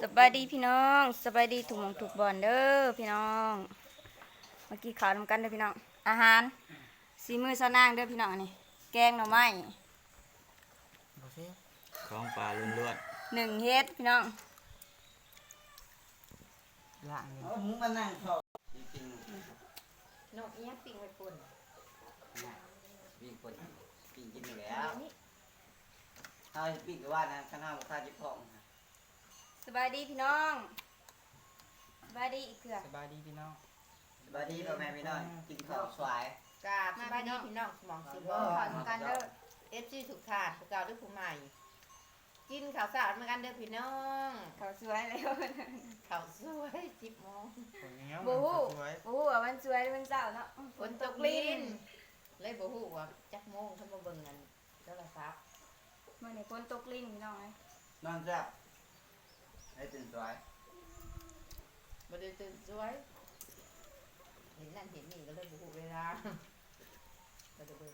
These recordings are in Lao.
ສະບາຍດີພີ່ນ້ອງ ສະບາຍດີທຸກໝ່ອງທຸກບ່ອນເດີພີ່ນ້ອງ ມາກິນເຂົ້ານຳກັນເດີພີ່ນ້ອງ ອາຫານສີມືສາວນາງເດີພີ່ນ້ອງ ອັນນີ້ແກງໜໍ່ໄມ້ ຂອງປ່າລ້ວນໆ ໜຶ້ງເຫັດພີ່ນ້ອງ ລ້າງ ເອົາໝູມານັ່ງເຂົ້າ ນົກອີ່ຫຍັງປີ້ງໄວ້ປົ່ນ ປີ້ງປົ່ນ ປີ້ງກິນຢູ່ແລ້ວ ເຮົາຊິປີ້ງກະວ່ານະ ຄັນເຮົາບໍ່ຄາດເຈັບທ້ອງ ສະບາຍດີພີ່ນ້ອງ ສະບາຍດີອີກເທື່ອ ສະບາຍດີພີ່ນ້ອງ ສະບາຍດີພໍ່ແມ່ພີ່ນ້ອງ ກິນເຂົ້າສວາຍ ກາບສະບາຍດີພີ່ນ້ອງ ສະໝອງສະບອນ ເຂົ້ານຳກັນເດີ ເອັຟຊີ ທຸກທ່ານ ຜູ້ເກົ່າຫຼືຜູ້ໃໝ່ ກິນເຂົ້າເຊົ້ານຳກັນເດີພີ່ນ້ອງ ເຂົ້າສວຍແລ້ວ ເຂົ້າສວຍ ສິບໂມງ ບໍ່ຮູ້ ບໍ່ຮູ້ວ່າມັນສວຍຫຼືມັນເຊົ້າເນາະ ຝົນຕົກລິນ ເລີຍບໍ່ຮູ້ວ່າຈັກໂມງ ຄັນບໍ່ເບິ່ງອັນ ໂທລະສັບ ມື້ນີ້ຝົນຕົກລິນພີ່ນ້ອງເອີຍ ນອນແຊບ ໄດ້ຕື່ນສວຍ ບໍ່ໄດ້ຕື່ນສວຍ ເຫັນນັ້ນເຫັນນີ້ ກະເລີຍບໍ່ຮູ້ເວລາ ບໍ່ໄດ້ເບິ່ງ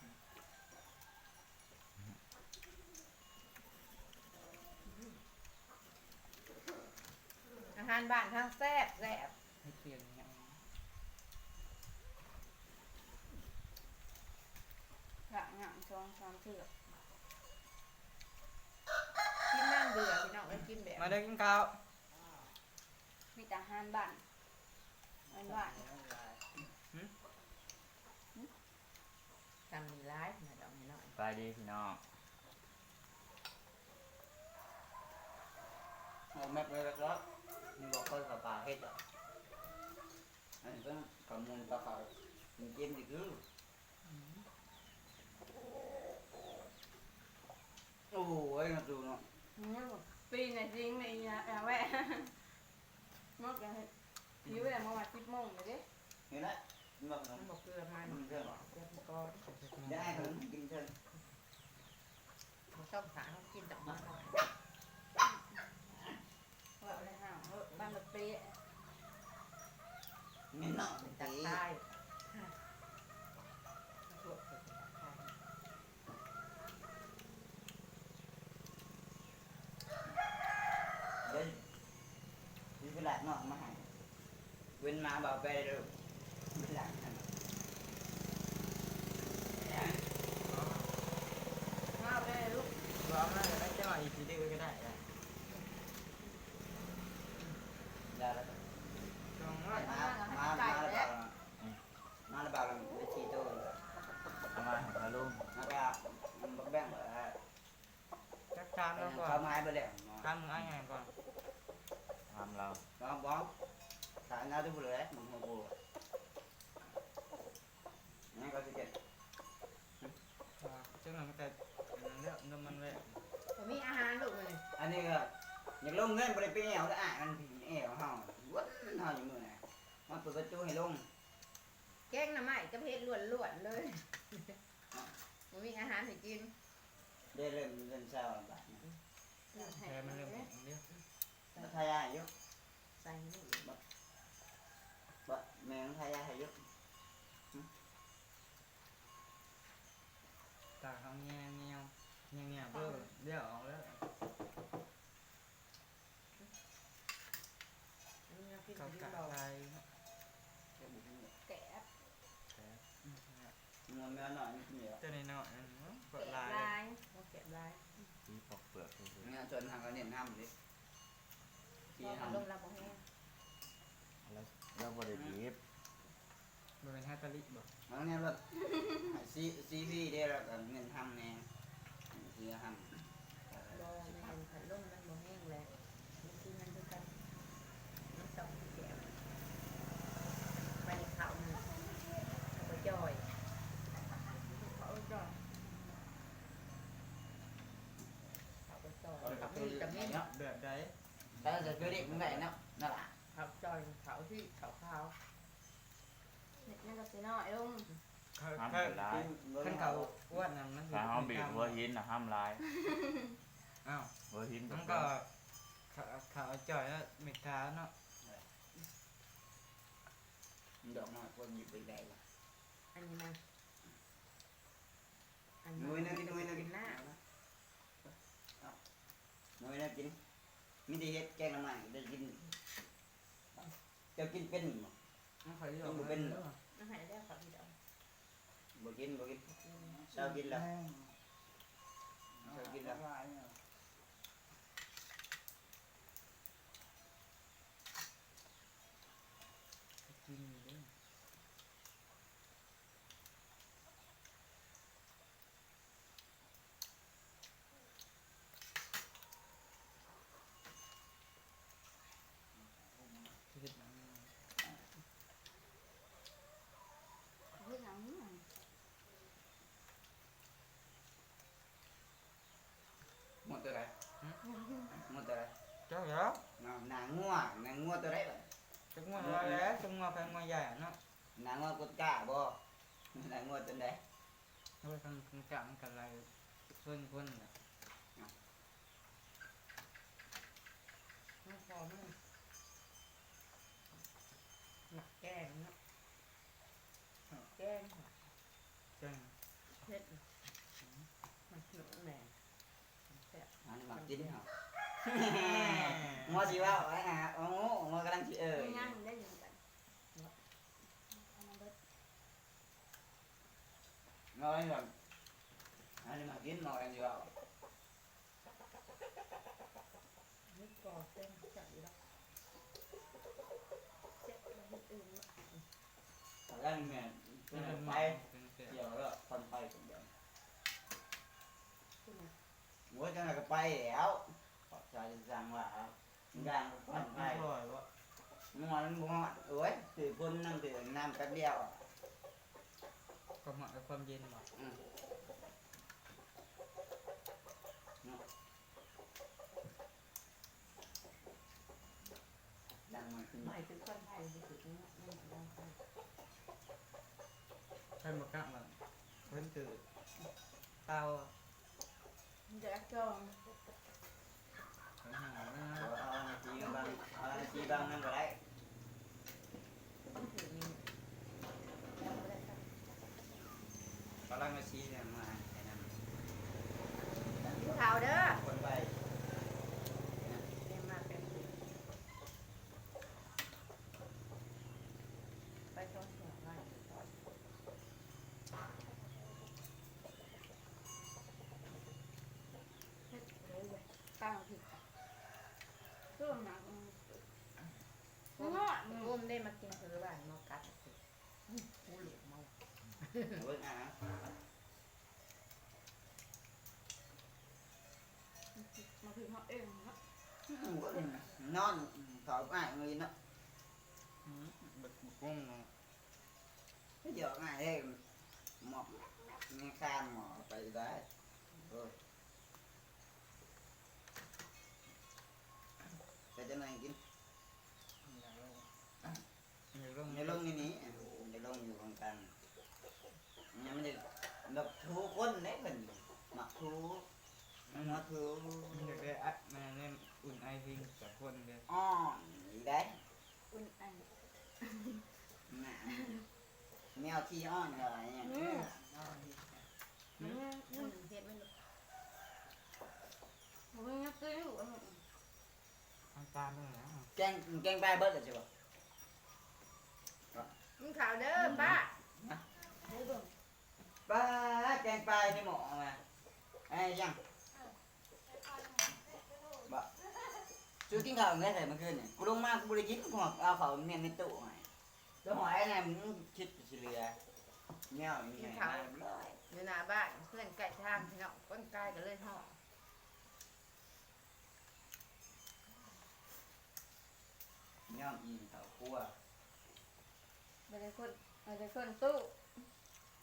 ອາຫານບ້ານເຮົາແຊບໆ ເຮັດປຽກຫຍັງ ລາກຫຍ້າງສອງສາມເທື່ອ ກິນນານເບື່ອພີ່ນ້ອງເອີຍ ກິນແບບ ມາເດີກິນເຂົ້າ ມີແຕ່ອາຫານບ້ານ ບ້ານໆ ຫຶ ຊຳນີ້ຫຼາຍ ໜ້ອຍດອກນີ້ໜ້ອຍ ສະບາຍດີພີ່ນ້ອງ ເອົາແມັກໄວ້ແລ້ວ ມັນບໍ່ຄ່ອຍເຂົ້າປາເຮັດດອກ ອັນນີ້ເພິ່ນເຂົ້າມູນປາເຂົາ ມັນເຈັມດີຄື ໂອ້ຍ ນະຕູເນາະ ປີນະຈິງນະອີ່ຫຍັງແວ່ ມັນກະຫິວແລ້ວ ມາວ່າສິບໂມງແລ້ວເດ້ ນີ້ແຫຼະ ມັນບໍ່ ມັນບໍ່ເກືອມັນ ເກືອມັນກ່ອນ ຢາກໃຫ້ເພິ່ນກິນເຖິງ ບໍ່ຕ້ອງຖ້າເຮົາກິນດອກ ເວົ້າແລ້ວຫ້າມ ເອີ ບ້ານລະເປະ ແມ່ນເນາະ ຈັກຕາຍ ເດີ ຊິໄປລາກນອກມາໃຫ້ ເວັ້ນມາບໍ່ເອົາໄປເດີ ໄປລາກຫັ້ນ ມາໄປລູກ ບໍ່ເອົາມາກະໄດ້ ຈັກໜ້ອຍອີກຊິດື້ກະໄດ້ ຢ່າລະ ມາ ມາ ມາລະເບົາ ມາລະເບົາລະໄປສີ່ໂຕ ເອົາມາໃຫ້ລຸງ ແລ້ວກະບັກແບງ ຈັກຖາມລາວກ່ອນ ເຂົາມາໃຫ້ເບິດແລ້ວ ຖາມມຶງອ້າຍຫຍັງກ່ອນ ຖາມລາວ ລາວບອກ ຖາມລາວໄດ້ຜູ້ເລີຍ ມຶງຮູ້ບໍ່ ຍັງກໍຊິເກັບ ຈັ່ງນັ້ນມັນກະອັນນັ້ນແລ້ວ ນົມມັນແລ້ວ ບໍ່ມີອາຫານລູກເອີຍ ອັນນີ້ກະຢາກລົງເງິນ ບໍ່ໄດ້ໄປແອວແລ້ວ ອ້າຍມັນແອວເຮົາ ວົນເຮົາຢູ່ມື້ນະ ມາເປີດປະຕູໃຫ້ລົງ ແກງໜໍ່ໄມ້ກັບເຫັດລ້ວນໆເລີຍ ບໍ່ມີອາຫານໃຫ້ກິນ ໄດ້ເລີ່ມເດືອນຊາວລະບາດນີ້ ແຜມັນເລີ່ມອອກແລ້ວ ມາທາຢາໃຫ້ຢູ່ ໃສ່ໃຫ້ລູກ ບໍ່ ແມ່ມັນທາຢາໃຫ້ຢູ່ ຕາເຮົາແຍງແຍວ ແຍງແຍວ ເບິ່ງ ດຽວອອກແລ້ວ ອັນນີ້ເຮົາກິນ ເຂົ້າ ກິນ ກະ ເບົາ ລາຍ ແກບ ແກບ ອືມ ແມ່ນໜ້ອຍ ແກບ ຕົວນ້ອຍໆ ອັນນີ້ ແກບ ລາຍ ລາຍ ບໍ່ແກບລາຍ ຕີປອກເປືອກຊື່ໆ ນີ້ສ່ວນທາງກະເນັ້ນທຳເດ້ ທີ່ທຳ ລົມລາວບໍ່ແຮງ ລາວ ລາວບໍ່ໄດ້ບີບ ບໍ່ແມ່ນຮາຕາລິບໍ? ເອົາແນວລົດ ຊີ ຊີວີເດ້ ແລ້ວກະເນັ້ນທຳແນ່ ທີ່ທຳ ບໍ່ແມ່ນ ພັດລົມມັນບໍ່ແຮງແຫຼະ ມັນຄື ມັນຄືກັນ ມັນຕ້ອງແກະ ໄປເຂົ້າມັນ ເຂົ້າບໍ່ຈ່ອຍ ເຂົ້າບໍ່ຈ່ອຍ ເຂົ້າບໍ່ຈ່ອຍ ເຂົ້າມີກະມີ ເນາະ ແບບໃດ? ແຕ່ຈະຄືເດັກມັນໄດ້ເນາະ ນັ້ນລະ ເຂົ້າຈ່ອຍ ເຂົ້າທີ່ ເຂົ້າຂາວ ມັນກະຊິນ້ອຍລົງ ຄັນ ຄັນເຂົ້າອ້ວນນະ ມັນຊິ ຖ້າເຮົາບີບຫົວຫີນນະ ຫ້າມຫຼາຍ ອ້າວ ຫົວຫີນມັນກະ ເຂົ້າ ເຂົ້າຈ່ອຍແລ້ວ ເມັດຂາວເນາະ ດອກນ້ອຍ ພວກຍິບໄປໄດ້ ອັນນີ້ນະ ອັນນີ້ ໜ່ວຍໜຶ່ງ ໜ່ວຍໜຶ່ງ ກິນໜ້າ ໜ່ວຍໜຶ່ງກິນ ມີແຕ່ເຮັດແກງໜໍ່ໄມ້ໄດ້ກິນ. ເຈົ້າກິນເປັນບໍ່? ມັນໄຂ່ດຽວ ກິນບໍ່ເປັນບໍ່? ມັນໃຫ້ແລ້ວເຂົາກິນເອົາ. ບໍ່ກິນ ບໍ່ກິນ ບໍ່ກິນ ເຊົາກິນແລ້ວ ເຊົາກິນແລ້ວ. ກິນຢູ່ເດ້. ເຮັດຫຍັງ? ເຮັດຫຍັງ? ງົວໂຕໃດ? ຫຶ? ງົວໂຕໃດ? ຈັກແລ້ວ ໜ້າງົວ ໜ້າງົວໂຕໃດບັດ? ຈັກງົວແຫຼະ ຈັກງົວໃຜງົວໃຫຍ່ເນາະ. ໜ້າງົວກຸດກ້າບໍ່? ໜ້າງົວໂຕໃດ? ໂອ້ຍ ຄັນ ຄັນກະມັນກະໄລ່ເພິ່ນຄົນແຫຼະ. ມັນພໍມັນ ໝາກແກງເນາະ ໝາກແກງ ແກງເຜັດ ອືມ ມັນແມ່ນແຊບ ອັນນີ້ມັກກິນເຮົາ. ງົວຊິເວົ້າ ອັນນັ້ນ ໂອ້ ງົວກຳລັງຊິເອີ່ຍ ຍັງໄດ້ຢູ່ກັນ ເອົາມາເບິດ. ເອົາອັນນີ້ກ່ອນ ອັນນີ້ມາກິນ ເອົາອັນນີ້ເວົ້າ. ເຮັດກໍແຊບຢູ່ດອກ ແຊບກວ່າເຮັດອື່ນເນາະ. ອັນນັ້ນແມ່ນ ເປັນໄປ ກ່ຽວແລ້ວ ຄວັນໄຟເປັນແບບ ໂອ້ຍ ຈັ່ງໃດກໍໄປແລ້ວ ຂອບໃຈທີ່ສັ່ງວ່າ ຍ່າງໄປ ມັນຮ້ອນບໍ່? ມັນຮ້ອນ ມັນບໍ່ຮ້ອນ. ໂອ້ຍ ຖືຝົນນຳ ຖືນ້ຳແປັບດຽວ ຄວາມຮ້ອນກັບຄວາມເຢັນບໍ່? ອືມ ເນາະ ດັງມາຂຶ້ນ ໝາຍເຖິງຄວັນໄຟບໍ່ຖືກເນາະ ມັນກຳລັງໄຟ ໃຜບໍ່ກັກວ່າເພິ່ນຖືກເຕົາ. ມັນຈະອັກຈອງ ເອົາອັນນີ້ຕີບັງ ເອົາອັນນີ້ຕີບັງນຳກໍໄດ້ ກຳລັງເອົາສີນີ້ມາໃຫ້ນຳ ກິນເຂົ້າເດີ ຄົນໄປ ແມ່ມາແປງ ໄປຊອນສວນໄວ້. ເຮັດເລີຍ ຕັ້ງຜິດ ຄືໜັກ ອືມ ໂອ້ມເດ້ ມາກິນເຜີຫວານ ມາກັດ ອືມ ກູຫຼູກເມົາ ເບິ່ງອາ ມາຄືເຮົາເອງເນາະ ອືມ ນອນເຂົ້າອ້າຍມື້ນີ້ເນາະ ອືມ ບັກກຸ້ງເນາະ. ໄປຢອກອ້າຍເອີຍ ໝອກແມ່ງຄານໝອກໄປໄດ້ ໂອ້ຍ ໄປຈັກໜ່ອຍກິນ ຢ່າລົງ ຢ່າລົງນີ້ນີ້ ຢ່າລົງຢູ່ຂ້າງກາງ ຍັງມັນຈະແບບຖູຄົນເດ້ ເພິ່ນມັກຖູ ມັນມາຖູ ມັນຢາກໄດ້ອັດ ມັນອຸ່ນໄອພິງກັບຄົນເດ້ ອ້ອນອີກໄດ໋. ອຸ່ນອັນ ແມວຂີ້ອ້ອນກໍວ່າຫຍັງ ອືມ ອືມ ອືມ ເຮັດມັນ ບໍ່ມີຫຍັງຄືຢູ່ ອັນນີ້ ນ້ຳຕານເບິ່ງແລ້ວ ແກງ ແກງປາເບິດແລ້ວຊິບໍ່ ກິນເຂົ້າເດີປ້າ ເດີເບິ່ງ ປ້າ ແກງປາຢູ່ໃນໝໍ້ນະ ໄອ້ຫຍັງ ບໍ່ ຊູກິນເຂົ້າແລ້ວໃສມື້ຄືນນີ້ ກູລົງມາກູບໍ່ໄດ້ກິນ ກູເອົາເຂົ້າເມຍໃນຕູ້ໃຫ້ ແລ້ວຫອຍອັນນັ້ນ ຄິດຊິເຫຼືອ ແນວນີ້ໃຫ້ມາເລີຍ ຢູ່ໜ້າບ້ານ ເພື່ອນໃກ້ທາງ ພີ່ນ້ອງຄົນໄກກໍເລີຍຮ້ອງ ຍ້ອນອີ່ເຂົ້າຄົວ ບໍ່ໄດ້ຄົນ ບໍ່ໄດ້ຄົນຕູ້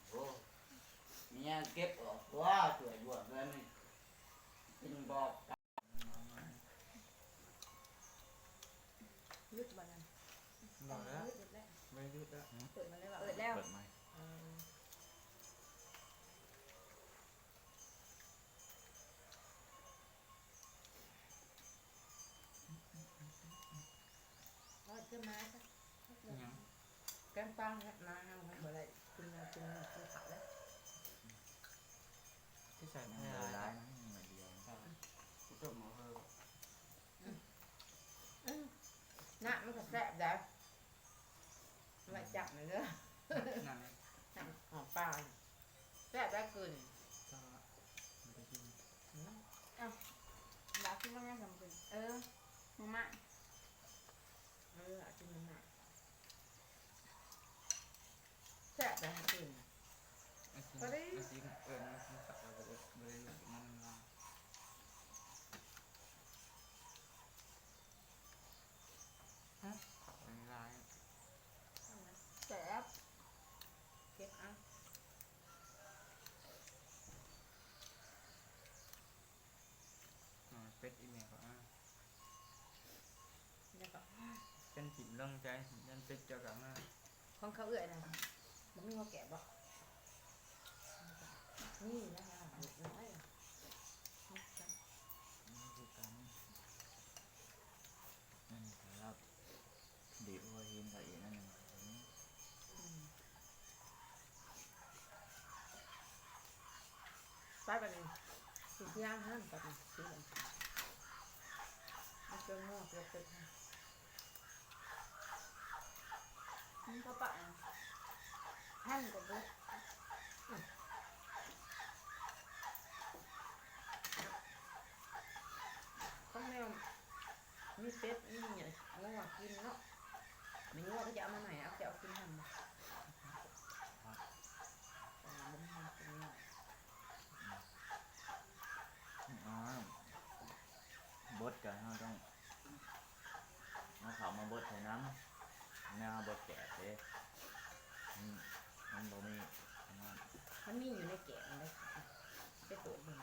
ໂອ້ ເມຍເກັບອອກຕົວະ ສວຍບວກເງິນ ກິນບອກ ຢຸດບໍ່ນັ້ນ ບໍ່ແລ້ວ ຢຸດແລ້ວ ບໍ່ຢຸດແລ້ວ ເປີດມາແລ້ວ ເປີດແລ້ວ ເປີດໃໝ່ ເອີ ເອົາຈະມາຊະ ຫຍັງ ແກງປາເຮັດມາເຮົາມັນບໍ່ໄດ້ກິນ ກິນ ກິນເຂົ້າແລ້ວ ທີ່ໃສ່ນ້ຳຫຼາຍໆ ນ້ຳໜ້ອຍດຽວ ອ່າ ກູຕົ້ມເອົາເຮີ ອືມ ຕັ້ງໃຈ ຢ້ານຕິດເຈົ້າກະມາ. ຂອງເຂົາເອື້ອຍນະ ບໍ່ມີຫົວແກະບໍ່? ມີນະ ເຮັດນ້ອຍ ນີ້ຄືກັນ ອັນນີ້ກໍລາວດີກຫົວຫີນກໍອີກອັນໜຶ່ງ. ອືມ ໄປບັດນີ້ ຊິຍ່າງຫັ້ນບັດນີ້ ຊິເອົາເຄື່ອງງອກເກືອບເປັດຫັ້ນ ມັນກໍປະຫັ້ນກໍເບິດ. ຂອງແນວ ມີເປັດ ມີຫຍັງ ງົວກິນເນາະ ແມ່ງົວເຂົາຈະເອົາມາໃຫ້ ເອົາ ຈະເອົາກິນຫັ້ນບໍ່? ແຕ່ວ່າບໍ່ມີເປັນງົວ ອືມ ບົດກໍເຮົາຕ້ອງເອົາເຂົ້າມາບົດໃສ່ນຳ ແນວເຮົາບົດແກບເດ້ ອືມ ມັນບໍ່ມີອັນນັ້ນ ມັນມີຢູ່ໃນແກບນັ້ນເດ້ ໄປເປີດເບິ່ງ.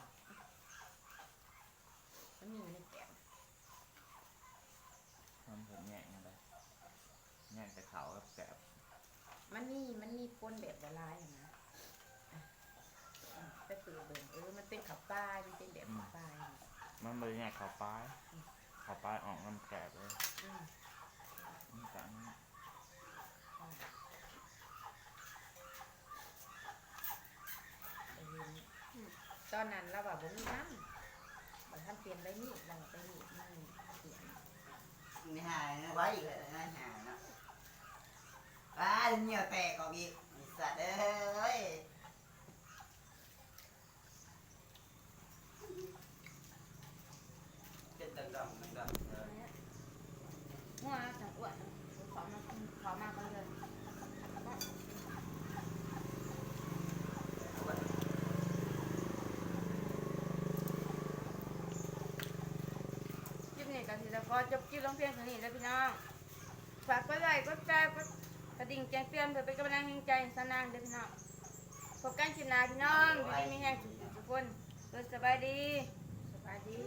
ມັນມີຢູ່ໃນແກບ ມັນເພິ່ນແຍກແນວໃດ? ແຍກແຕ່ເຂົ້າກັບແກບ ມັນມີ ມັນມີປົນແບບຫຼາຍໆຫັ້ນນະ ໄປເປີດເບິ່ງ ເອີ ມັນເປັນເຂົ້າປາຍ ມັນເປັນແບບເຂົ້າປາຍ ອືມ ມັນບໍ່ໄດ້ແຍກເຂົ້າປາຍ ອືມ ເຂົ້າປາຍອອກນຳແກບເລີຍ ອືມ ມັນກໍ ອືມ ໄປເຫັນ ອືມ ຕອນນັ້ນລາວວ່າບໍ່ມີນ້ຳ ບໍ່ທັນປ່ຽນໃບມີດ ລາວວ່າໃບມີດມັນປ່ຽນ ມີຫາໄວ້ອີກແລ້ວນະ ຫາເນາະ ວ້າ ເໜື່ອແຕກອອກອີກ ໄອ້ສັດເອີຍ. ເປັນດຳໆ ດຳໆ ເອີ ຫົວຈະອ້ວນ ເຂົາມາ ເຂົາມາກ່ອນເດີ. ຄລິບນີ້ກໍຊິໄດ້ຂໍຈົບຄລິບລົງພຽງເທົ່ານີ້ເດີພີ່ນ້ອງ. ຝາກກົດໄລ້ ກົດແຊ ກົດກະດິ່ງແຈ້ງເຕືອນ ເພື່ອເປັນກຳລັງແຮງໃຈໃຫ້ສາວນາງເດີພີ່ນ້ອງ. ພົບກັນຄລິບໜ້າພີ່ນ້ອງ ຢູ່ດີມີແຮງທຸກຄົນ ໂດຍສະບາຍດີ ສະບາຍດີ.